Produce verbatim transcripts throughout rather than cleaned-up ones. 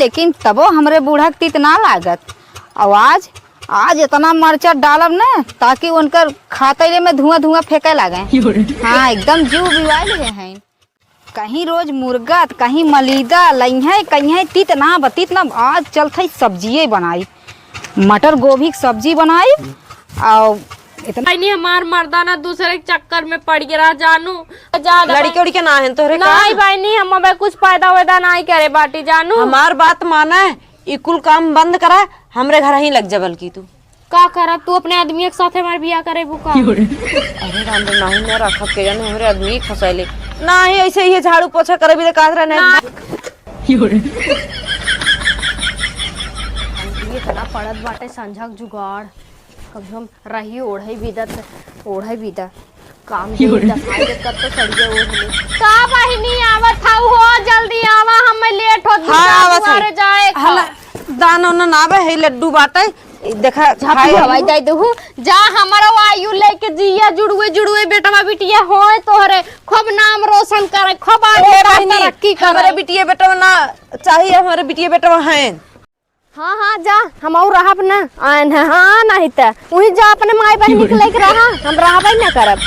लेकिन तबो हमरे बूढ़ा के तीत ना लागत। और आज, आज इतना मरचा डालब न, ताकि उनकर खातैले में धुआं धुआं फेंके लागे। हाँ, एकदम जीव बिवाइल है, हैं। कहीं रोज मुर्गा, त कहीं मलीदा, लइहे, कहीं तीत ना ब-, तीत ना, आज चलत है सब्जिये बनाई, मटर गोभी के सब्जी बनाई। और इतना बहिनी, हमार मर्दा ना दूसरे के चक्कर में पड़ गया रहा जानू। ज्यादा लड़की उड़की ना है तोहरे का? नहीं बहिनी, हम अब कुछ पैदा वैदा नहीं करे बाटी जानू। हमार बात माना है, ई कुल काम बंद करा, हमरे घर ही लग जा बल्कि तू। का करब तू अपने आदमी के साथे हमार बियाह करेबू का? अरे राम रे, नाही ना रखब के जाने हमरे आदमी के फंसैले। नाही, ऐसे ही झाड़ू पोछा करे भी तो कहत रहे ना। ये इतना पड़त बाटे संझक जुगाड़, कम से कम रही ओढ़े बिदत, ओढ़े बिदत। काम की दे रे। दसाई दे, कब तो सड़िए ओढ़ ले। का बहिनी आवत हऊ हो, जल्दी आवा, हम लेट होत हाँ, बा, आवत है। दुआरे जाए का। हला, दाना उना ना आवे है, लड्डू बाटे, देखा, झापू खाए हवाई दे दहू। जा, हमारा आयु लेके जिया, जुड़ुए जुड़ुए बेटवा बिटिया होए तोहरे, खूब नाम रोशन करे, खूब आगे ए बहिनी, तरक्की करे। हमरे बिटिया बेटवा ना चाहिए, हमरे बिटिया बेटवा हैं। हाँ, हाँ, जा, हम और रहब न, आयन है, हाँ, नहीं त उही जा अपने माई बहिनी के लेके रहा, हम रहबे न करब।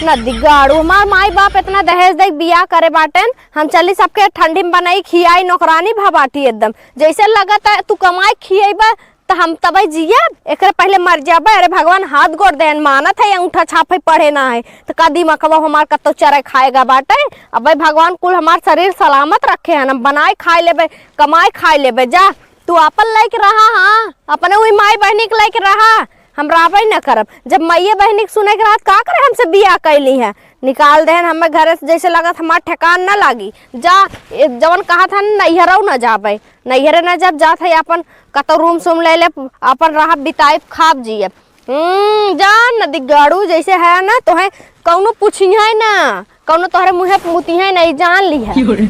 नदी गाड़ू, हमार माई बाप इतना दहेज दे बियाह करे बाटेन, हम चली सबके ठंडी में बनाई खियाई, नौकरानी भा बाटी एकदम। जैसे लगत है तू कमाई खियेबा, त हम तबे जियब, एकरे पहले मर जाबे। अरे भगवान हाथ गोड़ देन, मानत है, अंगूठा छाप है, पढ़े ना है, त का दिमागवा हमार कत्तो चरे खाएगा बाटे? अबे भगवान कुल हमार शरीर सलामत रखे हन, हम बनाए खाए लेबे, कमाए खाए लेबे। जा, तू आपन लइके रहा, हाँ, अपने उही माई बहिनी के लइके रहा, हम रहबे न करब। जब माइये बहिनी के सुने के रहत, का करे हमसे बियाह कैली है, निकाल देहन हमें घरे से, जैसे लगत हमार ठेकान न लागी। जा, ए, जवन कहत हन, नैहरऊ न जाबे, नैहरे न जब जात है, अपन कतौ रूम सूम ले ले, अपन रहब, बिताइब, खाब, जियब। हम्म, जान न दिग्गाड़ू जैसे है ना, तोहे कौनो पूछिहे ना, कौनो तोहरे मुँहे पे मुतिहे ना, ई जान ली है। क्यों रे?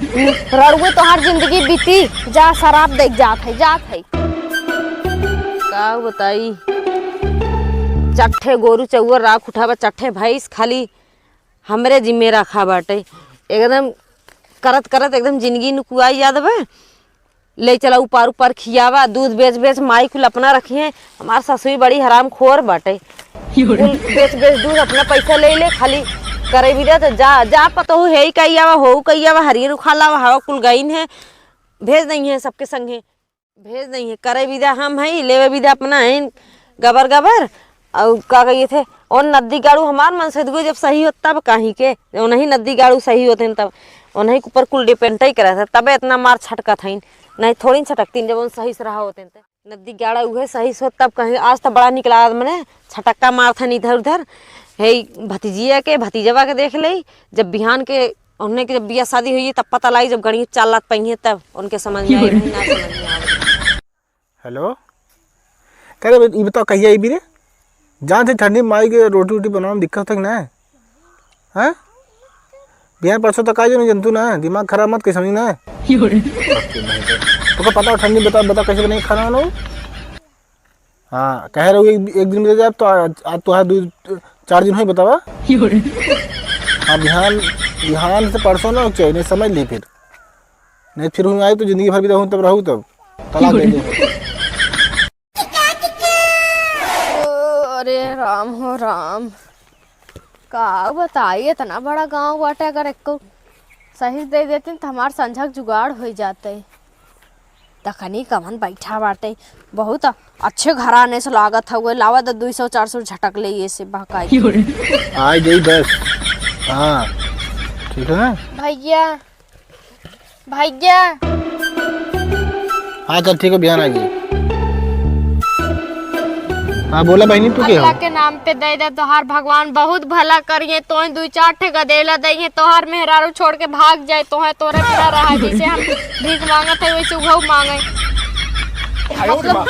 रड़ुए तोहार जिंदगी बीती, जा शराब देख जात है, जात है। का बताई, चट्ठे गोरू चौवर राख उठावा, चट्ठे भैंस खाली हमरे जिम्मे रखा बाटे। एकदम करत करत एकदम जिंदगी नुकुआई जात बा। ले चला उपार उपार खियावा, दूध बेच बेच माई कुल अपना रखिहे। हमार ससुरी बड़ी हरामखोर बाटे। कुल बेच बेच दूध अपना पैसा ले ले, खाली करे भी दे तो जा, जा पतोहू है ही कही आवा, हो कही आवा, हरियर उखा लावा, हवा कुल गईन है, भेज दइहे सबके संगे, भेज दइहे, करे भी दे हम है, लेवे भी दे अपना है, गबर गबर। और का कहिए थे, और नद्दी गाड़ू हमार मन से दुए जब सही होत तब काहे के, उन्हीं नद्दी गाड़ू सही होत हैं तब, उन्हीं के ऊपर कुल depend ही करत है, तबे इतना मार छटकत हैं, नहीं थोड़ी न छटकतीन जब उन सही से रहा होत हैं त। नद्दी गाड़ा उहे सही से होत तब कहीं, आज तो बड़ा निकला मने छटक्का मारत हैं इधर उधर। हे भतीजिया के, भतीजवा के देख ले, जब बिहान के उन्हें के जब बियाह शादी हुई तब पता लाई, जब गणित चाल लात पाई है तब उनके समझ में आई, नहीं ना समझ में आवे। हेलो, कह रहे, ई बताओ, कहिया अइबी रे? जान से ठंडी में माई के रोटी वोटी बनावे में दिक्कत होता कि ना? हैं? बिहान परसों तक आ जाओ, नहीं जनतू ना, दिमाग खराब मत कर, समझी ना? तोका पता हो ठंडी में, बता, बता कैसे बनाई खाना वाना हो? हाँ, कह रहे हो एक, एक दिन में दे जाए, तो आज, आज तो है दो, चार दिन हो ही बतावा। हाँ, बिहान, बिहान से परसों ना हो चाहिए, नहीं समझ ली फिर। नहीं, फिर हूँ आई तो जिंदगी भर भी रहूँ, तब रहूँ, तब तलाक दे दो। ओ, अरे राम हो राम, का बताई, इतना बड़ा गाँव बाटे, अगर एको सही दे देतीन त हमार संझक जुगाड़ होइ जाते। तखनी कवन बैठा बाटे, बहुत अच्छे घराने से लागत हउए, लावा द दुई सौ चार सौ झटक ले ये से बहकाई। आई जाई बस। हाँ, ठीक है ना? भैया, भैया। हाँ, चल ठीक है, बिहान आ गई। हाँ, बोला बहिनी, तू के हो? अल्लाह के नाम पे दे दे, तोहार भगवान बहुत भला करिए, तोहे दुई चार ठे गदेला दइहे, तोहार मेहरारू छोड़ के भाग जाए, तोहे तोरे बिना रहा, जैसे हम भीख मांगत है, वैसे उहऊ मांगे। मतलब,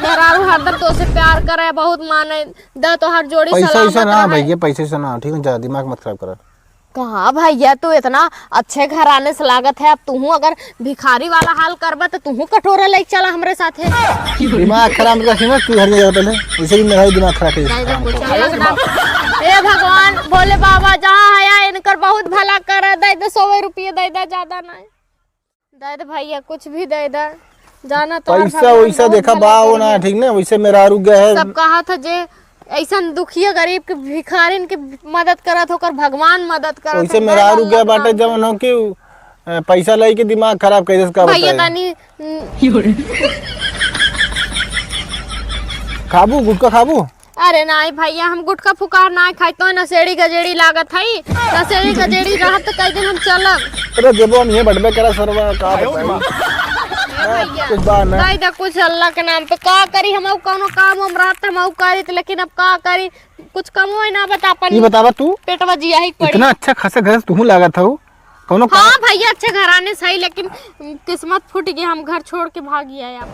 मेहरारू हरदम तोसे प्यार करे, बहुत माने, द तोहार जोड़ी पैसा वैसा सलामत ना रहे। भैया, पैसा वैसा ना, ठीक है, ज्यादा दिमाग मत खराब कर। कहाँ भैया, तू इतना अच्छे घराने से लागत है, अब तूहू अगर भिखारी वाला हाल करबा तो तूहू कटोरा लेके चला हमरे साथे। दिमाग खराब मत कर, तू घर में जा पहले, वैसे भी मेरा ही दिमाग खराब है इस काम को। ए भगवान, भोले बाबा जहाँ है, इनकर बहुत भला करा, दे दे, सौ रुपये दे दे, ज्यादा नहीं। दे दे भैया, कुछ भी दे दे। जाना तो पैसा वैसा देखा बा हो ना, ठीक ना? वैसे मेहरारू गए है। सब कहा था जे ऐसन दुखिया गरीब के, भिखारिन के मदद करत होकर भगवान मदद करत वैसे है। मेहरारू गए बाटे जवन हो कि, अ, पैसा लाई के दिमाग खराब कर देस का भैया बताई? तनी, उम, खाबू, गुटखा खाबू? अरे नाई भैया, हम गुटखा फुकार नाई खाई, तो नशेड़ी गजेड़ी लागत हई। नशेड़ी गजेड़ी रहत तो कई दिन हम चलब। अरे देबो, हम ये बटबे करा सरवा, का बताई? ए भैया, कुछ बा ना। कई दे कुछ अल्लाह के नाम पे, का करी हम, कौनो काम हम रहत हम करी, लेकिन अब का करी, कुछ कमो ही ना बता अपन। ये बतावा तू, पेटवा जिया ही पड़ी। इतना अच्छा खासा घर तू लागत हऊ, कौनो काम हाँ भैया, अच्छे घराने से हई, लेकिन किस्मत फूट गई, हम घर छोड़ के भाग आए आप।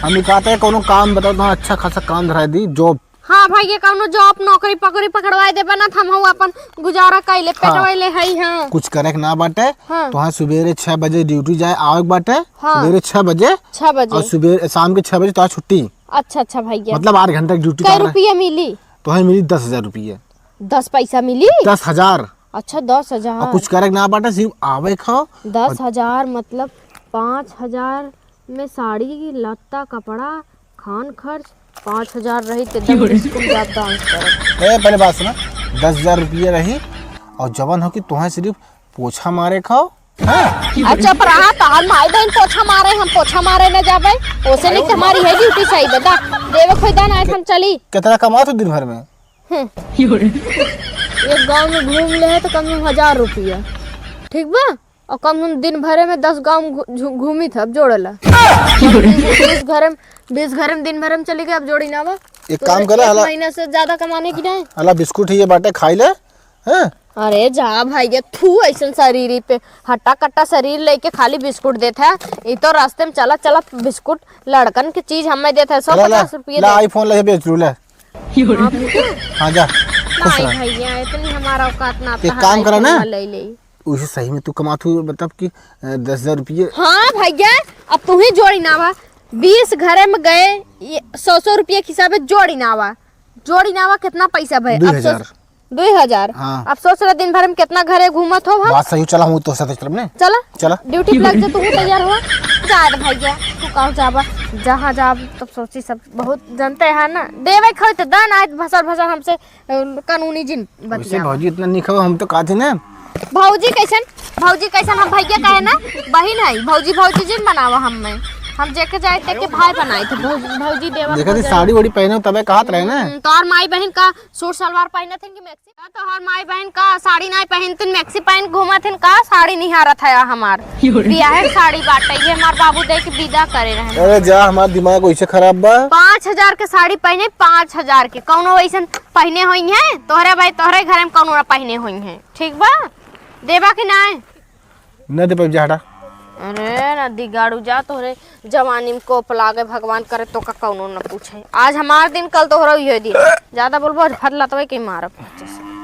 हम ही कहते हैं, कौनो काम बताओ तो अच्छा खासा काम धराई दी, job। हाँ भैया, कौनो job, नौकरी पकड़ी पकड़वाए देबा ना, त हमहू अपन गुजारा कइले, हाँ। पेटवइले हई, हाँ। कुछ करे के ना बाटे, हाँ। तोहार सुबेरे छह बजे duty जाए, आवे के बाटे, हाँ। सुबेरे छह बजे, छह बजे। और सुबेरे, शाम के छह बजे तोहार छुट्टी। अच्छा, अच्छा भैया। मतलब आठ घंटा की duty कै तोहार है। रुपया मिली? तोहार मिली दस हजार रुपया। दस पैसा मिली? दस हजार। अच्छा, दस हजार। और कुछ करे के ना बाटे, सिर्फ आवे खाओ। दस हजार मतलब पाँच हजार में साड़ी, लत्ता, कपड़ा, खान खर्च, पाँच हजार रही तो एकदम बिल्कुल जात dance करत। ए, पहले बात सुना, दस हजार रुपया रही और जवन हो कि तुहें सिर्फ पोछा मारे खाओ। हाँ? अच्छा, पर हाँ, तोहार माई बहन पोछा मारे, हम पोछा मारे न जाबे, ओसे नहीं तो हमारी है duty सही बता, देवे खोई दान आए हम चली। कितना कमात हो दिन भर में? हम्म। एक गांव में घूम ले है तो कम से कम हजार रुपया, ठीक बा? और कम से कम दिन भरे में दस गांव घू-, घू-, घूमी था, अब जोड़ला। बीस घरे में, बीस घरे में दिन भरे में चली गई, अब जोड़ी ना बा। एक तो काम करा, एक हला महीना से ज्यादा कमाने की नहीं। हला बिस्कुट ही ये बाटे, खाई ले, हैं? अरे जा भाई, ये थू ऐसन शरीर पे, हट्टा कट्टा शरीर लेके खाली बिस्कुट देत है। ये तो रास्ते में चला चला बिस्कुट लड़कन के चीज हमें देत है, सौ पचास रुपये ला, दे। iPhone ले बेच लू, ले। हाँ, ठीक है। हाँ, जा। खुश नहीं रह। भैया, इतनी हमारा औकात ना एक था, काम करा ना। iPhone ले ले। उसे सही में तू कमात हूँ, मतलब कि, अ, दस हजार रुपये। हाँ भैया, अब तू ही जोड़ी ना बा, बीस घरे में गए, ये सौ सौ रुपये के हिसाब से जोड़ी ना बा, जोड़ी ना बा, कितना पैसा भाई? दुई हजार। अब सोच, दुई हजार। हाँ। अब सोच रहे दिन भर में कितना घरे घूमत हो हम। बात सही, चला हम तो साथ चलब ने। चला। चला। Duty पे लग जा, तू तैयार हो। जा रे भैया, तू कहूँ जाबा, जहाँ जाब तब सोची सब बहुत जनते हैं ना। देवे खोई तो दन आज भसर भसर हमसे, अ, कानूनी जिन वैसे बतिया। भौजी इतना नहीं खाओ, हम तो कहते ना। भौजी कैसन? भौजी कैसन? हम भैया कहे ना, बहिन है। भौजी, भौजी जिन बनावा हम में। हम जेके जाए तेके भाई बनाए थे। भौजी, भौजी देवर देखा थी भौजाई। साड़ी वाड़ी पहने तबे कहत रहे ना। हम्म, तोहर माई बहन का सूट सलवार पहनत हन कि मैक्सी? का तोहर माई बहन का साड़ी नाई पहनतिन, मैक्सी पहन घूमत हन का? साड़ी निहारत है हमार। बियाहे के साड़ी बाटे, ये हमार बाबू दे के विदा करे रहन। अरे जा, हमार दिमाग वैसे खराब बा। पाँच हजार के साड़ी पहने, पाँच हजार के। कौनो वैसन पहने होई है? तोहरे भाई, तोहरे घर में कौनो ना पहने होई है, ठीक बा? देबा कि नाय? न दे पाइब, जा हटा। अरे ना दिगाड़ू जा, तोहरे जवानी में कोप लागे, भगवान करे तो का कौनो न पूछे। आज हमार दिन, कल तोहरा उहे दिन। ज्यादा बोलबो, आज फट लतवे के मारब।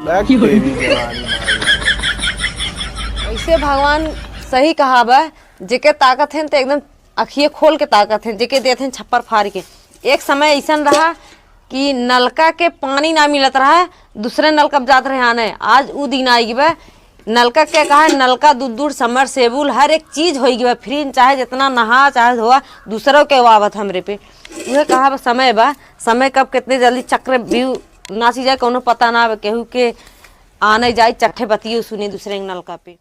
बैठ के भी जवानी मार। ऐसे भगवान सही कहा बा, जेके ताकत है तो एकदम अखिए खोल के ताकत है, जेके देत है छप्पर फाड़ के। एक समय ऐसन रहा कि नलका के पानी ना मिलत रहा, दूसरे नलका पे जात रहे आने। आज उ दिन आइ गइ बा, नलका के कहा, नलका दूर दूर, submersible, हर एक चीज होइ गइ बा free, चाहे जितना नहा, चाहे धोआ, दूसरों के आवत हमरे पे। उहे कहा बा, समय बा, समय कब कितने जल्दी चक्रव्यूह नाची जाए, कौनो पता ना बा। केहू के आने जाए, चट्ठे बतियो सुने दूसरे के नलका पे।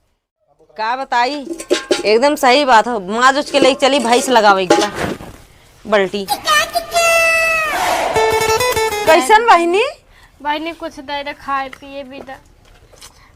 का बताई, एकदम सही बात हो। माज उज के लेके चली भैंस लगावे के बा। बल्टी। कैसन बहिनी? बहिनी, कुछ दे दे, खाए पिए भी दे।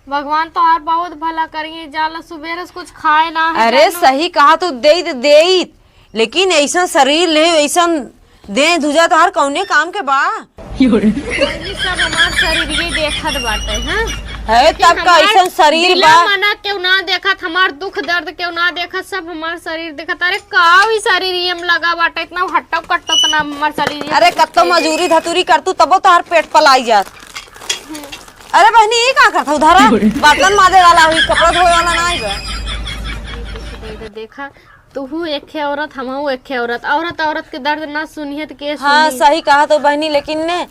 भगवान तोहार बहुत भला करिए। जाला सुबेरे से कुछ खाए ना है, अरे जानू। सही कहा तू, देइत देइत, लेकिन ऐसन शरीर ले, ऐसन देह धुजा तोहार कौने काम के बा? बहिनी, सब हमार शरीर ये देखत बाटे, हाँ? है, कि तब का हमार ऐसन शरीर दिलो बा? मना केहू ना देखत, हमार दुख दर्द केहू ना देखत, सब हमार शरीर देखत। अरे, का ई शरीर ये में लगा बाटे, इतना हट्टो कट्टो तना हमार शरीर ये अरे, में कत्तो मजूरी धतूरी कर तू, तबो तोहार पेट पलाई जात। अरे बहिनी, ई का करत हऊ? धरा, बर्तन माजे वाला हुई, कपड़ा धोए वाला ना आई बा। देखा, तुहू एक है औरत, हमहू एक है औरत। औरत, औरत के दर्द ना सुनिए तो के हाँ, सुनी? सही कहा तो बहिनी, लेकिन ने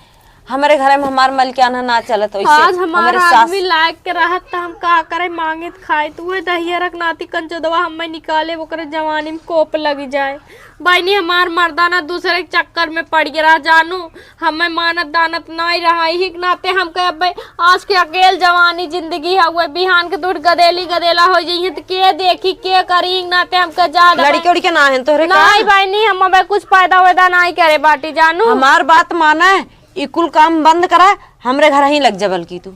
हमरे घर में हमार मलकियाना ना चलत वैसे। आज हमार हमरे सास आदमी लायक के रहत त हम का करे, मांगित खाइत। उहे दहिया रख नाती कंचोदवा हमें निकाले, ओकरे जवानी में कोप लगी जाए। बहिनी, हमार मर्दाना दूसरे के चक्कर में पड़ गया रहा जानू, हमें मानत दानत नाई रहा। यही के नाते हम कहे, "अबे आज के अकेल जवानी जिंदगी हउए, बिहान के दूर गदेली गदेला हो जइहे त के देखी, के करी?" यही के नाते हम कहे, "जा दे लड़के बहिनी।" उड़के ना है तोहरे का? नाई बहिनी, हम अबे कुछ पैदा वैदा नाई करे बाटी जानू। हमार बात माने, ई कुल काम बंद करा, हमरे घर ही लग जा बल्कि तू।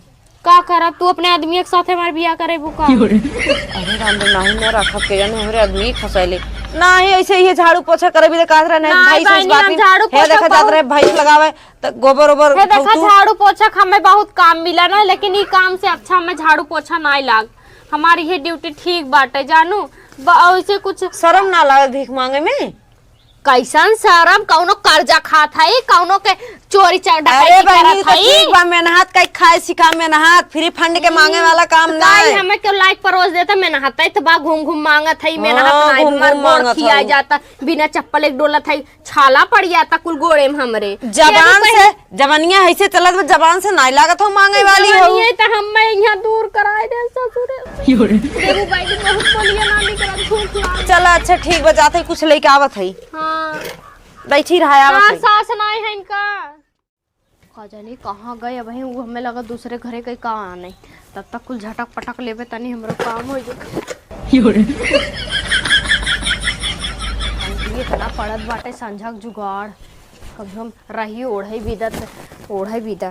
का करब तू अपने आदमी के साथे हमार बियाह करेबू का? अरे राम रे, नाही ना रखब के जाने हमरे आदमी फंसैले। नाही, ऐसे ही झाड़ू पोछा करे भी तो कहत रहे, नाही, नाही भाई से बहिनी, बात हम नहीं। झाड़ू हे पोछा देखा जात बहुत रहे, भाई लगावे त गोबर ओबर हे देखा, उठाऊ तू। झाड़ू पोछा का हमें बहुत काम मिला ना, लेकिन ई काम से अच्छा हमें झाड़ू पोछा नाही लाग। हमारी ये ड्यूटी ठीक बाटे जानू। ब-, ऐसे कुछ शर्म ना लागे भीख मांगे में? कैसन शरम, कौनो कर्जा खात हई, कौनो के चोरी चा-, अरे डकैती बहिनी, करत तो हई। ठीक बा, मेहनत कई खाए सिखा, मेहनत, फ्री फंड के मांगे वाला काम त काई नाय। हमें क्यों लाइक परोस देता, मेहनत है तो बा घूम घूम मांगत हई, मेहनत हाँ, नाय, घूम हमार घूम गोड़ मांगत खिया हई। जाता, बिना चप्पल एक डोलत हई, छाला पड़ जाता कुल गोड़े में हमरे। जबान ये से, जबनिया ऐसे चलत बा, जबान से नाय लागत हो मांगे वाली हो। जबनिया तो हमें यहाँ दूर कराए दे ससुरे। यो रे। देखो भाई जी, बहुत बोलिए ना, निकल झूठ ना। चला, अच्छा, ठीक बा, जात हई, कुछ लेके आवत हई। हाँ। बैठी रहा, आवत हमार हई। सास नाई है इनका। का जानी कहाँ गए, अब वो हमें लगा दूसरे घरे गए, का आने। तब तक कुल झटक पटक लेबे, तनी हमरो काम हो जाए। यो रे। ये इतना पड़त बाटे संझक जुगाड़। कभी हम रही ओढ़ई बिदा त ओढ़ई बिदा।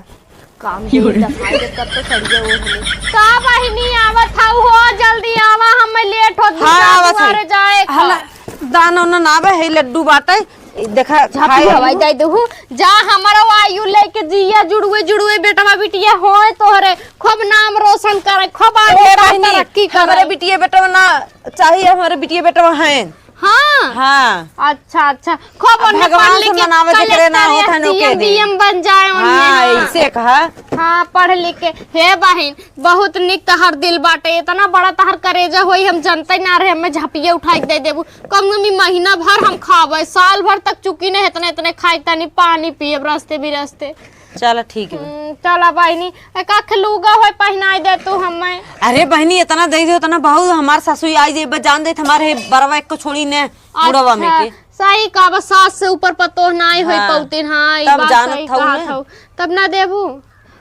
काम यो रे। दे दफाई दे कब तो सड़िया ओढ़ ले। का बहिनी आवत हऊ हो, जल्दी आवा, हमें लेट होत हाँ, बा आवत है। दुआरे जाए का। हला, दाना उना ना बे, है लड्डू बाटे। ई देखा, झापी खाए हवाई दे दहू। जा हमारा आयु लेके जिया जुड़ुए जुड़ुए बेटवा बिटिया होए तोहरे। खूब नाम रोशन करे, खूब आगे ए का बहिनी, तरक्की करे। हमरे बिटिया बेटवा ना चाहिए, हमरे बिटिया बेटवा हैं। हाँ। हाँ। अच्छा, अच्छा। खूब अब ओन्ने भगवान पढ़ से लिख के मनावे के करे ना कलेक्टर, होत है एसडीएम, नौकरी। डीएम बन जाए ओन्ने, हाँ, हाँ। ऐसे कहा। हाँ, पढ़ लिख के। हे बहिन, बहुत निक तहर दिल बाटे, इतना बड़ा तहर करेजा होई, हम जनते ना रहे, हमें झपिया उठा के दे देबू। कम से कम ई महीना भर हम खाबे, साल भर तक चुकी नहीं, इतने, इतने खाए, तनी पानी पिए रस्ते बिरस्ते। चला, ठीक बा। हम्म, चला बहिनी, एक आख लूगा होय पहिनाई दे तू हमें। अरे बहिनी, इतना दे दे, इतना बहुत, हमार सासू आई जे बस जान दे, हमारे बरवा एक को छोड़ी ने, बुढ़वा में अच्छा, के। सही कहा, बस सास से ऊपर पतोह नाई होई हाँ। पौतिन, हाँ, ई तब बात जानत सही हऊ कहत ना। हऊ। तब ना देबू?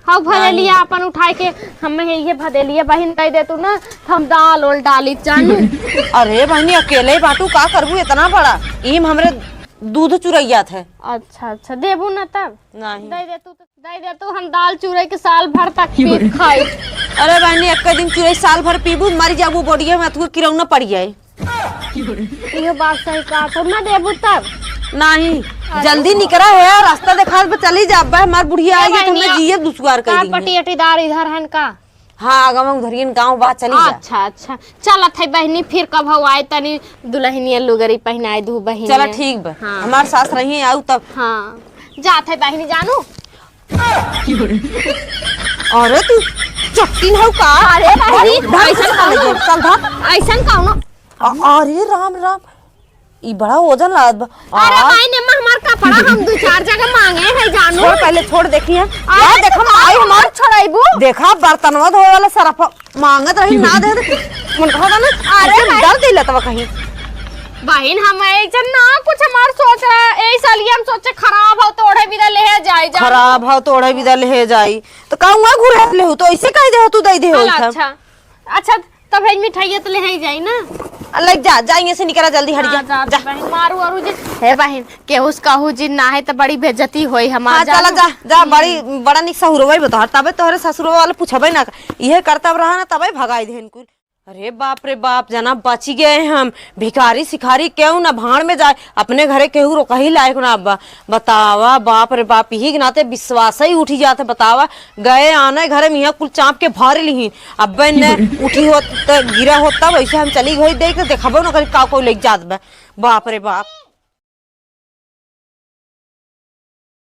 हऊ भदेलिया नाहीं। अपन उठाए के, हमें ये भदेलिया बहिन दे दे तू ना, हम दाल ओल डाली जानी। अरे बहिनी, अकेले बाटू, का करबू इतना बड़ा? ईम हमरे दूध चुरैयात है। अच्छा, अच्छा, देबू ना तब? नाहीं। दे दे तू तो। दे दे तू, हम दाल चूरे के साल भर तक पीत खाई। अरे बहिनी, एक दिन चूरे साल भर पीबू, मर जाबू, बोडिया में अथुए किरौना पड़ जाए। इहो बात सही कहा, तो ना देबू तब? नाहीं, अरे। जल्दी निकरा है, रास्ता देखा, चली जाबे, हमार बुढ़िया ए आई है, तो बहिनी, हमें जिए दुश्वार कर का दी है। पटी अटीदार इधर हन का? हाँ, आगवा उधरियन गाँव बा, चली जा। अच्छा, अच्छा। चलत है बहिनी, फिर कभउ आए तनी दुलहिनिया लुगरी पहिनाए दू बहिनी। चला ठीक बा। हाँ। हमार सास रही आऊ तब। हाँ। जात है बहिनी जानू। अरे तू चट्टिन हऊ का? अरे बहिनी, अरे, भाग ऐसन चल कौनो, जा, चल भाग। ऐसन कौनो। अ-, अरे राम राम। ई बड़ा ओजन लागत बा। अरे आ। माई ने माँ हमार कपड़ा हम दू चार जगह मांगे है जानू। छोड़, पहले छोड़, देखी है। अरे यार, देखो, तू माई हमार हमार छोड़ाइबू? देखा, बर्तनवा धोए वाला सरफ मांगत रही, ना दे दे। मन कहा था ना, अरे ऐसे माई। डर दे लतवा कहीं। बहिन, हम ऐसे ना कुछ हमार सोच रहा है, ए सालिया हम सोचे खराब हो तो ओढ़े बिदा ले जाए जा। खराब हो तो ओढ़े बिदा ले जाई, तो कहूँगा घुरा ले हो, तो ऐसे कह दे हो, तू दे दे हो चल, इधर। अच्छा। अच्छा, तब है मिठाइया तो ले ही जाई ना। आ, ले जा, जा, यहाँ से निकरा, जल्दी हट जा, हाँ, जा, जा। बहन, मारू आरू जे, हे बहन, केहू से कहू जी ना है तो बड़ी बेइज्जती होई हमार, हाँ, चला जानू। जा, जा, हम्म। बड़ी, बड़ा निक सहुरवा ही बतोहर, तबे तोहरे ससुरवा वाले पूछबे ना, इहे करतब रहा ना, तबे भगाई देहन कुल। अरे बाप रे बाप, जना बची गए हम, भिखारी सिखारी केहू ना भाड़ में जाए, अपने घरे केहू रोकही लायक ना बा। बतावा, बाप रे बाप, यही के नाते विश्वास ही उठी जात है। बतावा, गए आने घरे में यहाँ कुल चाँप के भर लिही। अब्बे ने उठी होत त गिरा होत तब ऐसे हम चली गई देख त देखबो न करी का कोई लेके जात बा। बाप रे बाप।